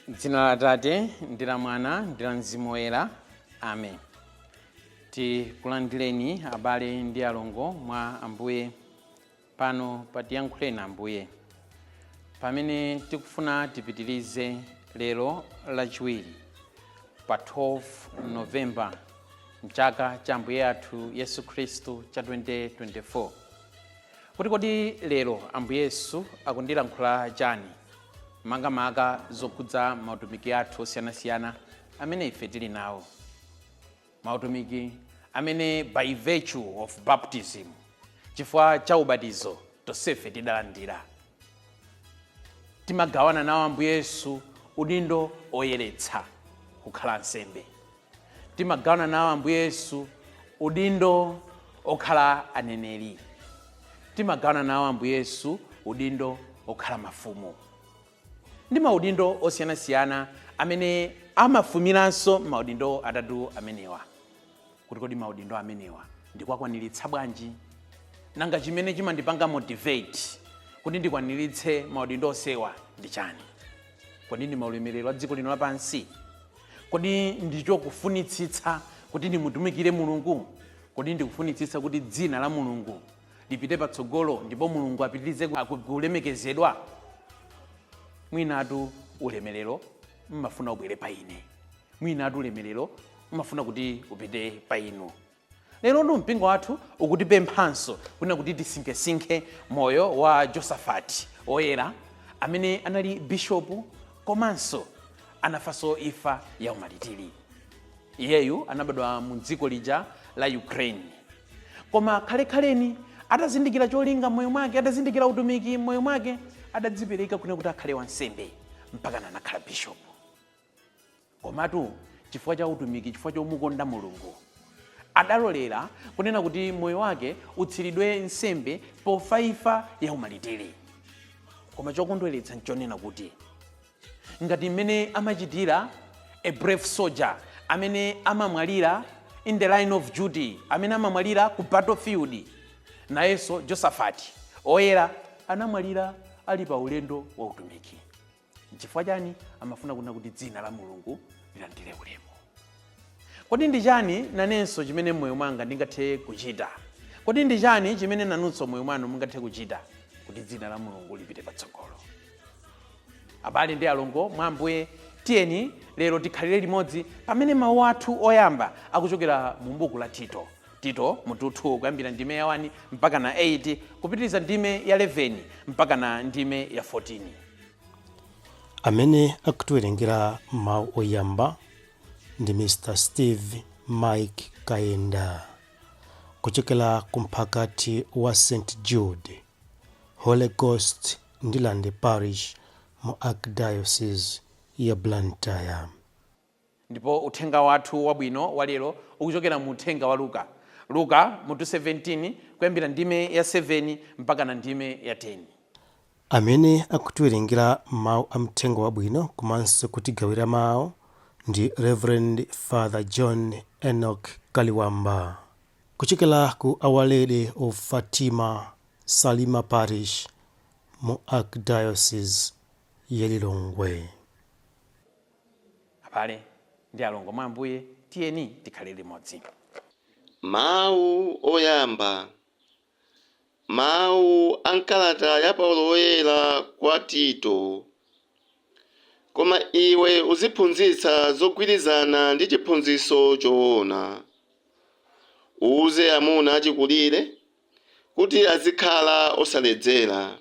Dzina la Atate ndi la Mwana ndi la Mzimu Woyera, amen. Tikulandireni abale ndi alongo mwa Ambuye pano patiyankhuleni Ambuye, pamene tikufuna tipitirize lero Lachiwiri pa 12 Novemba mchaka cha Ambuye athu Yesu Khristu cha 2024, kuti kodi lero Ambuye Yesu akundilankhula chani, makamaka zokhudza mautumiki athu osiyanasiyana amene ife tili nawo, mautumiki amene by virtue of baptism, chifukwa cha ubatizo tonsefe tidalandira, timagawana nawo Ambuye Yesu udindo oyeretsa kukhala nsembe, timagawana nawo Ambuye Yesu udindo okhala aneneri, timagawana nawo Ambuye Yesu udindo okhala mafumu ndi maudindo osiyanasiyana amene amafumiranso maudindo atatu amenewa. Kuti kodi maudindo amenewa ndikwakwaniritsa bwanji? Nanga chimene chimandipanga motivate kuti ndikwaniritse maudindo onsewa ndi chani? Kodi ndi maulemerero a dziko lino lapansi? Kodi ndicho kufunitsitsa kuti ndimutumikire Mulungu? Kodi ndikufunitsitsa kuti dzina la Mulungu lipite patsogolo ndipo Mulungu apitirize kulemekezedwa? Mwinatu ulemerero mmafuna ubwere pa ine, mwinatu ulemerero mmafuna kuti upite pa inu. Lero ndi mpingo wathu ukutipemphanso kunena kuti tisinkhesinkhe moyo wa Josafati Oyera, amene anali bishopu komanso anafanso imfa ya umalitiri. Iyeyu anabadwa mu dziko lija la Ukraine, koma khalekhaleni atazindikira cholinga m'moyo mwake, atazindikira utumiki m'moyo mwake, adadzipereka kunena kuti akhale wansembe mpaka anakhala bishopu. Komatu chifukwa cha utumiki, chifukwa chomukonda Mulungu, adalolera kunena kuti moyo wake utsiridwe nsembe pofa imfa ya umalitiri. Koma chokondweretsa nchonena kuti ngati mmene amachitira a brave soldier amene amamwalira in the line of duty, amene amamwalira ku battlefield, nayenso Josafati Oyera anamwalira ali pa ulendo wa utumiki. Nchifukwa chani? Amafuna kunena kuti dzina la Mulungu lilandire ulemu. Kodi ndi chani nanenso chimene mmoyo mwanga ndingathe kuchita? Kodi ndi chani chimene nanunso moyo mwanu mungathe kuchita kuti dzina la Mulungu lipite patsogolo? Abale ndi alongo mwa Ambuye, tiyeni lero tikhalire limodzi pamene mawu athu oyamba akuchokera mu buku la Tito, Tito mutu 2, kuyambira ndime ya 1 mpaka na 8, kupitiriza ndime ya 11 mpaka na ndime ya 14. Amene akutiwerengera mawu oyamba ndi Mr Steve Mike Kayenda kuchokera ku mphakati wa St Jude Holy Ghost Ndirande Parish mu Archdiocese ya Blantyre. Ndipo uthenga wathu wabwino wa lero ukuchokera mu uthenga wa Luka, Luka mutu 17, kuyambira ndime ya 7 mpaka na ndime ya 10. Amene akutiwerengera mawu a mthenga wabwino komanso kutigawira mawu ndi Reverend Father John Enoch Kaliwamba kuchokera ku Our Lady of Fatima Salima Parish mu Archdiocese ya Lilongwe. Abale ndi alongo mwa Ambuye, tiyeni tikhale limodzi. Mawu oyamba. Mawu a m'kalata ya Paulo Woyera kwa Tito. Koma iwe uziphunzitsa zogwirizana ndi chiphunzitso choona. Uuze amuna achikulire kuti azikhala osaledzera,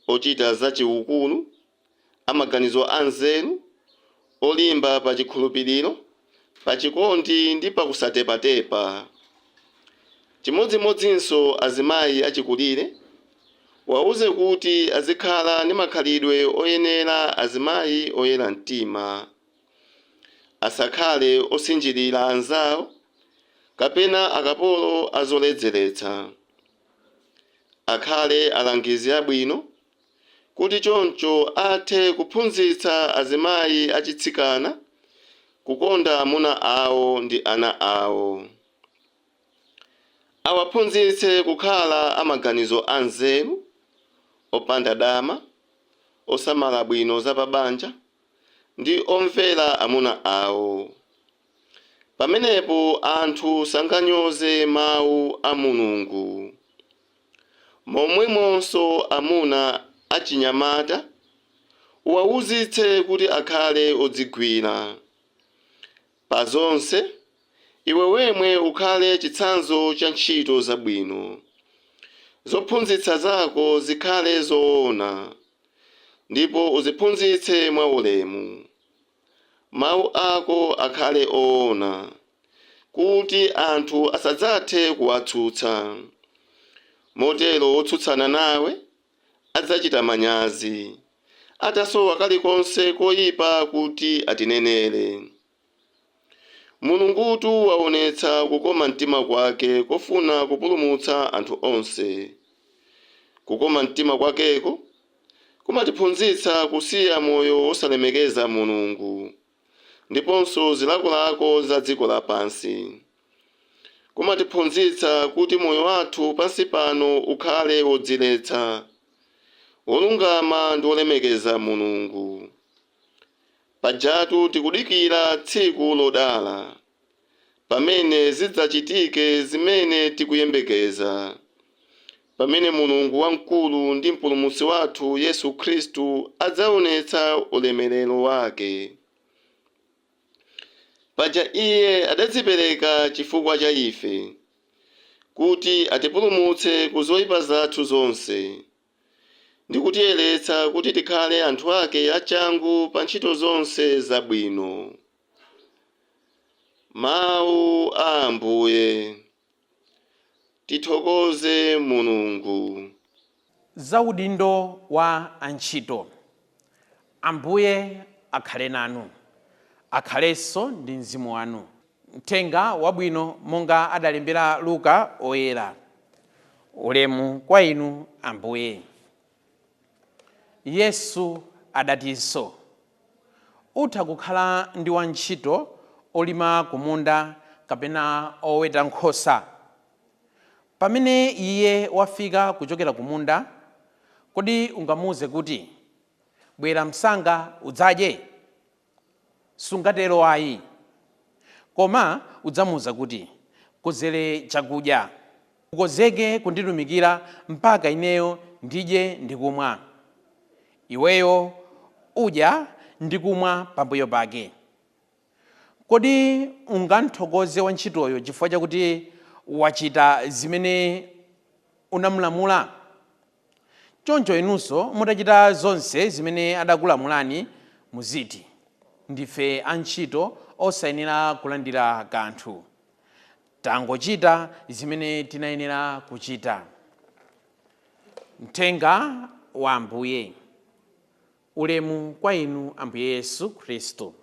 ochita zachiukulu, amaganizo anzeru, olimba pa chikhulupiriro, pa chikondi ndi pa kusatepatepa. Chimodzimodzinso azimayi achikulire, wauze kuti azikhala ndi makhalidwe oyenera azimayi oyera mtima. Asakhale osinjirira anzawo kapena akapolo a zoledzeretsa. Akhale alangizi abwino kuti choncho athe kuphunzitsa azimayi achitsikana. kukonda amuna awo ndi ana awo. Awaphunzitse kukhala amaganizo anzeru, opanda dama, osamala bwino za pabanja ndi omvera amuna awo. Pamenepo anthu sanganyoze mawu a Mulungu. Momwemonso amuna achinyamata uwawuzitse kuti akhale odzigwira. Pa zonse, iwe wemwe ukhale chitsanzo cha ntchito zabwino. Zophunzitsa zako zikhale zoona, ndipo uziphunzitse mwaulemu. Mawu ako akhale oona, kuti anthu asadzathe kuwatsutsa. Motero wotsutsana nawe adzachita manyazi, atasowa kalikonse koyipa kuti atinenere. Mulungutu waonetsa kukoma mtima kwake kofuna kupulumutsa anthu onse. Kukoma mtima kwakeko kumatiphunzitsa kusiya moyo wosalemekeza Mulungu ndiponso zilakolako za dziko lapansi. Kumatiphunzitsa kuti moyo wathu pansi pano ukhale wodziletsa, wolungama ndi wolemekeza Mulungu. Pajatu tikudikira tsiku lodala, pamene zidzachitike zimene tikuyembekeza, pamene Mulungu wamkulu ndi Mpulumutsi wathu Yesu Khristu adzaonetsa ulemerero wake. Paja Iye adadzipereka chifukwa cha ife, kuti atipulumutse ku zoyipa zathu zonse, ndi kutiyeretsa kuti tikhale anthu ake achangu pa ntchito zonse zabwino. Mawu a Ambuye. Tithokoze Mulungu. Za udindo wa antchito. Ambuye akhale nanu, akhalenso ndi mzimu wanu. Mthenga wabwino monga adalembera Luka oyera. Ulemu kwa inu Ambuye. Yesu adatinso, utha kukhala ndi wantchito olima kumunda kapena oweta nkhosa. Pamene iye wafika kuchokera kumunda, kodi ungamuwuze kuti, bwera msanga udzadye? Sungatero ayi. Koma udzamuwuza kuti, kozere chakudya, ukozeke kunditumikira mpaka ineyo ndidye ndikumwa. Iweyo udya ndikumwa pambuyo pake. Kodi ungamthokoze wantchitoyo chifukwa chakuti wachita zimene unamulamula? Choncho inunso mutachita zonse zimene adakulamulani, muziti, ndife antchito osayenera kulandira kanthu, tangochita zimene tinayenera kuchita. Mthenga wa Ambuye. Ulemu kwa inu Ambuye Yesu Khristu.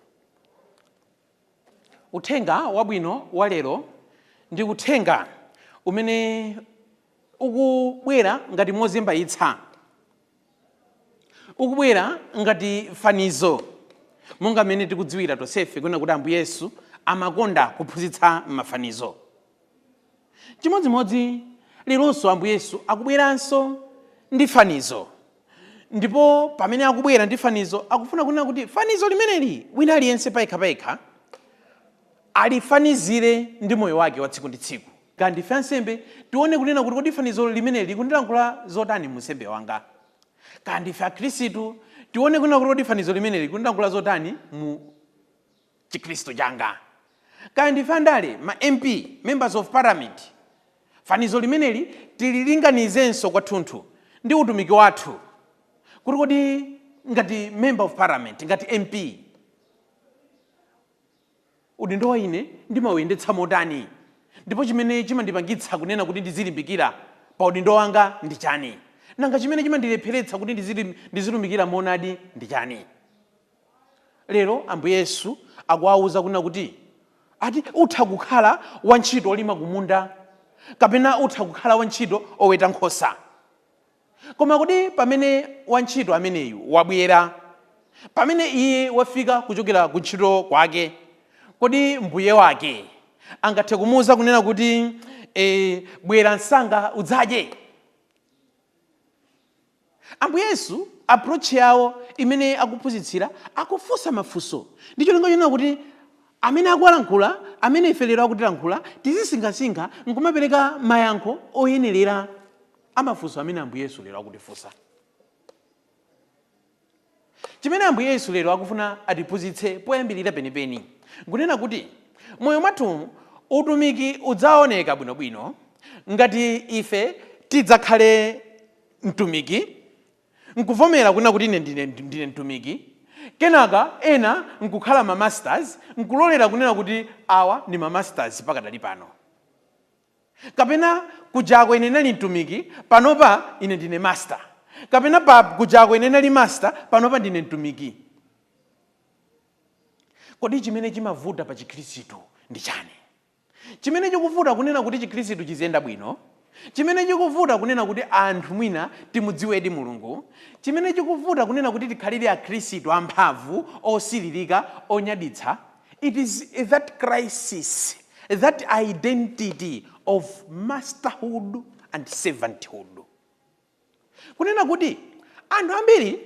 Uthenga wabwino wa lero ndi uthenga umene ukubwera ngati mozembayitsa, ukubwera ngati fanizo, monga mmene tikudziwira tonsefe kunena kuti Ambuye Yesu amakonda kuphunzitsa mafanizo. Chimodzimodzi leronso Ambuye Yesu akubweranso ndi fanizo, ndipo pamene akubwera ndi fanizo akufuna kunena kuti fanizo limeneli wina aliyense payekha alifanizire ndi moyo wake wa tsiku ndi tsiku. Kaya ndife ansembe, tione kunena kuti kodi fanizo limeneli likundilankhula zotani mu unsembe wanga. Kaya ndife akhristu, tione kunena kuti kodi fanizo limeneli likundilankhula zotani mu chikhristu changa. Kaya ndife andale, ma MP, members of parliament, fanizo limeneli tililinganizenso kwathunthu ndi utumiki wathu, kuti kodi ngati member of parliament, ngati MP, udindo wa ine ndimawuyendetsa motani, ndipo chimene chimandipangitsa kunena kuti ndizilimbikira pa udindo wanga ndi chani, nanga chimene chimandilepheretsa kuti ndizitumikira monadi ndi chani. Lero Ambuye Yesu akuwawuza kunena kuti ati utha kukhala wantchito olima kumunda kapena utha kukhala wantchito oweta nkhosa. Koma kodi pamene wantchito ameneyu wabwera, pamene iye wafika kuchokera ku ntchito kwake, Kodi mbuye wake angathe kumuwuza kunena kuti bwera msanga udzadye? Ambuye Yesu approach yawo imene akuphunzitsira, akufunsa mafunso ndi cholinga chonena kuti amene akuwalankhula, amene ife lero akutilankhula, tizisinkhasinkha nkumapereka mayankho oyenerera amafunso amene Ambuye Yesu lero akutifunsa. Chimene Ambuye Yesu lero akufuna atiphunzitse poyambirira penipeni nkunena kuti moyo mwathu utumiki udzaoneka bwinobwino ngati ife tidzakhale mtumiki nkuvomera kunena kuti ine ndine mtumiki, kenaka ena nkukhala ma masters, nkulolera kunena kuti awa ndi ma masters pakadali pano, kapena kujako ine ndinali mtumiki, panopa ine ndine master, kapena pa kujako ine ndinali master, panopa ndine mtumiki. Kodi chimene chimavuta pa Chikhristu ndi chani? Chimene chikuvuta kunena kuti Chikhristu chiziyenda bwino, chimene chikuvuta kunena kuti anthu mwina timudziwedi Mulungu, chimene chikuvuta kunena kuti tikhalire Akhristu amphamvu, osiririka, onyaditsa, it is that crisis, that identity of masterhood and servanthood. Kunena kuti anthu ambiri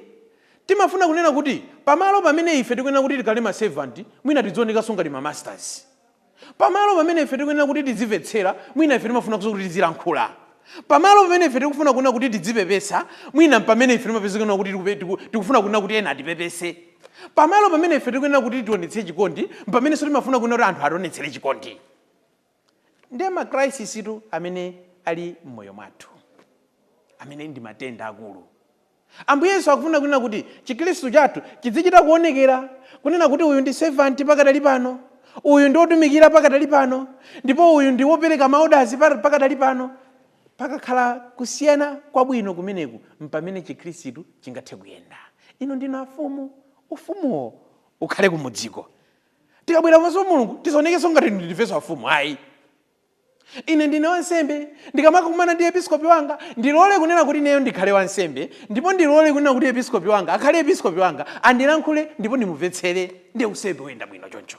timafuna kunena kuti pamalo pamene ife tikuyenera kuti tikhale ma servant, mwina tidzionekanso ngati ma masters. Pamalo pamene ife tikuyenera kuti tizimvetsera, mwina ife timafuna kuti tizilankhula. Pamalo pamene ife tikufuna kunena kuti tizipepesa, mwina pamene ife timapezekana kuti tikufuna kunena kuti ena atipepese. Pamalo pamene ife tikuyenera kuti tionetse chikondi, pamenenso timafuna kunena kuti anthu ationetsere chikondi. Ndiye ma crisis tu amene ali m'moyo mwathu, amene ndi matenda akulu. Ambuye Yesu akufuna kunena kuti Chikhristu chathu chizichita kuonekera kunena kuti uyu ndi servant pakadali pano, uyu ndi wotumikira pakadali pano, ndipo uyu ndi wopereka ma orders pakadali pano. Pakakhala kusiyana kwabwino kumeneku, mpamene Chikhristu chingathe kuyenda. Inu ndinu afumu, ufumuwo ukhale kumudziko. Tikabwera pamaso pa Mulungu tisaonekenso ngati ndifenso afumu, ayi. Ine ndine wansembe, ndikamakumana ndi episkopi wanga ndilole kunena kuti ineyo ndikhale wansembe, ndipo ndilole kunena kuti episkopi wanga akhale episkopi wanga, andilankhule ndipo ndimumvetsere, ndiye unsembe uyenda bwino choncho.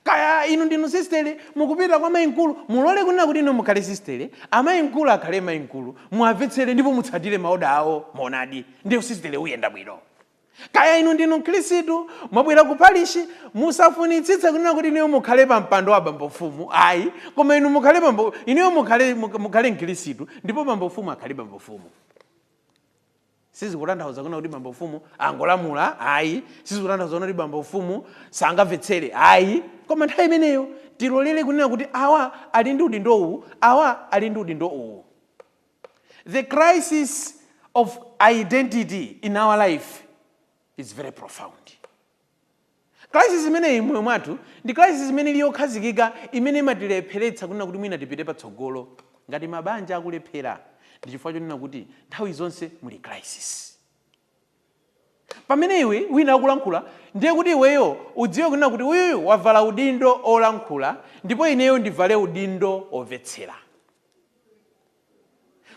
Kaya inu ndinu sistere, mukupita kwa mayi mkulu, mulole kunena kuti inu mukhale sistere, amayi mkulu akhale mayi mkulu, muwamvetsere ndipo mutsatire ma order awo monadi, ndiye usistere uyenda bwino. Kaya inu ndinu Mkhristu, mwabwera ku parishi, musafunitsitse kunena kuti inuyo mukhale pa mpando wa bambo mfumu, ayi, koma inu mukhale bambo, inuyo mukhale Mkhristu, ndipo bambo mfumu akhale bambo mfumu. Sizikutanthauza kunena kuti bambo mfumu angolamula, ayi. Sizikutanthauza kunena kuti bambo mfumu sangamvetsere, ayi. Koma nthawi imeneyo tilolere kunena kuti awa ali ndi udindo uwu, awa ali ndi udindo uwu. The crisis of identity in our life is very profound. Crisis imeneyi moyo mwathu ndi crisis imene ili yokhazikika, imene imatilepheretsa kunena kuti mwina tipite patsogolo. Ngati mabanja akulephera, ndi chifukwa chonena kuti nthawi zonse muli crisis. Pamene iwe wina akulankhula, ndiye kuti iweyo udziwe kunena kuti uyuyu wavala udindo olankhula, ndipo ineyo ndivale udindo omvetsera.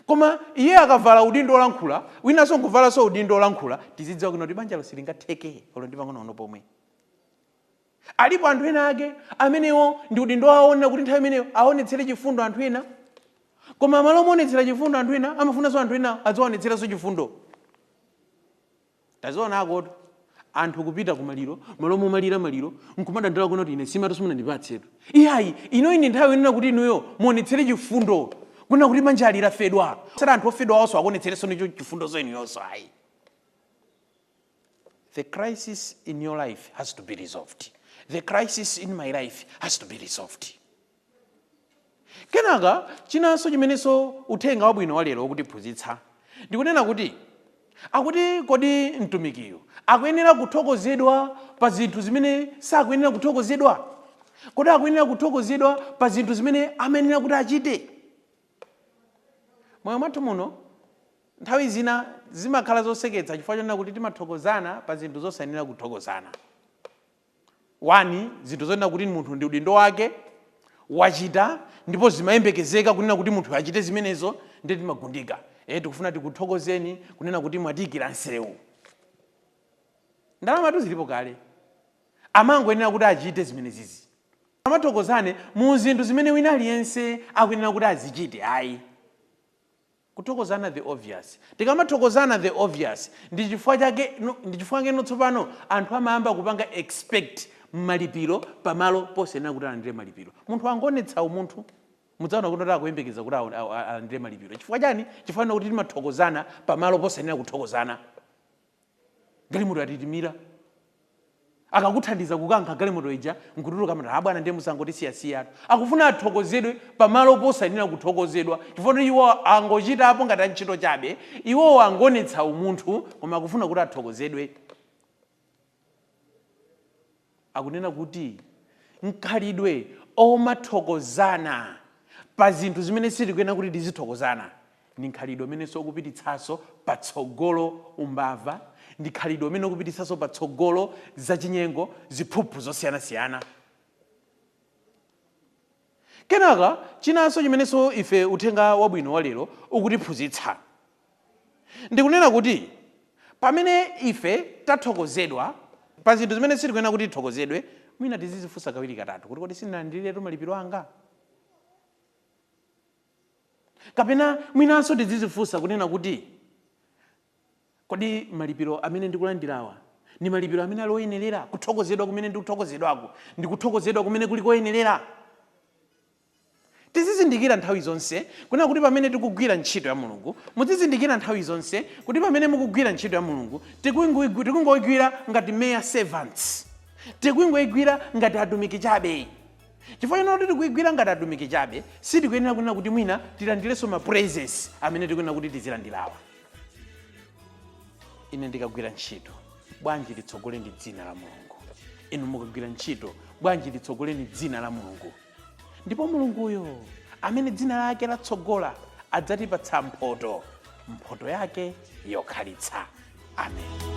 Koma iye akavala udindo olankhula, winanso nkuvalanso udindo olankhula, tizidziwa kunena kuti banjalo silingatheke olo ndi pang'ono pomwe. Alipo anthu ena ake amenewo ndi udindo wawo onena kuti nthawi imeneyo aonetsere chifundo anthu ena, koma malo omuonetsera chifundo anthu ena, amafunanso anthu ena aziwaonetseranso chifundo. Taziona akoto anthu kupita kumaliro, malo momalira maliro nkumadandaula kuna kuti ine simatu simunandipatsetu. Iyayi, ino ine nthawi yonena kuti inuyo muonetsere chifundo kuna kuti banja lafedwa, sera anthu ofedwa awonso akuonetserenso ndicho chifundonso inuyonso, ayi. The crisis in your life has to be resolved. The crisis in my life has to be resolved. Kenaka chinanso chimenenso uthenga wabwino wa lero ukutiphunzitsa ndikunena kuti akuti kodi mtumikiyo akuyenera kuthokozedwa pa zinthu zimene sakuyenera kuthokozedwa? Kodi akuyenera kuthokozedwa pa zinthu zimene amayenera kuti achite? Moyo mwathu muno nthawi zina zimakhala zoseketsa chifukwa chonena kuti timathokozana pa zinthu zosayenera kuthokozana. 1, zinthu zonena kuti munthu ndi udindo wake wachita, ndipo zimayembekezeka kunena kuti munthu achite zimenezo, ndiye timagundika. Tikufuna tikuthokozeni kunena kuti mwatiyikira nsewu. Ndalama zilipo kale. Amangoyenera kuti achite zimenezizi. Amathokozane mu zinthu zimene wina aliyense akuyenera kuti azichite ayi. Kuthokozana the obvious. Tikamathokozana the obvious, ndi chifukwa chake no, ndi chifukwa chake tsopano anthu amayamba kupanga expect malipiro pamalo posayenera kuti alandire malipiro. Munthu angonetsa umunthu, mudzaona kuti akuyembekeza kuti alandire malipiro. Chifukwa chani? Chifukwa kuti timathokozana pamalo posayenera kuthokozana. Galimoto atitimira, akakuthandiza kukankha galimoto ija nkutuluka, mati, "Abwana, ndiye musangotisiyasiyatu." Akufuna athokozedwe pamalo posayenera kuthokozedwa, chifukwa kuti iwo angochitapo ngati antchito chabe. Iwowo angonetsa umunthu, koma akufuna kuti athokozedwe. Akunena kuti mkhalidwe omathokozana pa zinthu zimene sitikuyenera kuti tizithokozana ndi mkhalidwe umenenso ukupititsanso patsogolo umbava, ndi khalidwe umene ukupititsanso patsogolo zachinyengo, ziphuphu zosiyanasiyana. Kenaka chinanso chimenenso ife uthenga wabwino wa lero ukutiphunzitsa, ndikunena kuti pamene ife tathokozedwa pa zinthu zimene sitikuyenera kuti tithokozedwe, mwina tizizifunsa kawiri katatu kuti, kodi sindinalandiretu malipiro anga? Kapena mwinanso tizizifunsa kunena kuti, kodi malipiro amene ndikulandirawa ndi malipiro amene ali oyenerera? Kuthokozedwa kumene ndikuthokozedwako ndikuthokozedwa kumene kuli koyenerera? Tizizindikira nthawi zonse kunena kuti pamene tikugwira ntchito ya Mulungu, muzizindikira nthawi zonse kuti pamene mukugwira ntchito ya Mulungu, tikungoyigwira ngati mere servants, tikungoyigwira ngati atumiki chabe. Chifukwa chino kuti tikuyigwira ngati atumiki chabe, sitikuyenera kunena kuti mwina tilandirenso ma praises amene tikuyenera kuti tizilandirawa. Ine ndikagwira ntchito, bwanji litsogole ndi dzina la Mulungu? Inu mukagwira ntchito, bwanji litsogole ndi dzina la Mulungu? Ndipo Mulunguyo amene dzina lake latsogola adzatipatsa mphoto, mphoto yake yokhalitsa. Amen.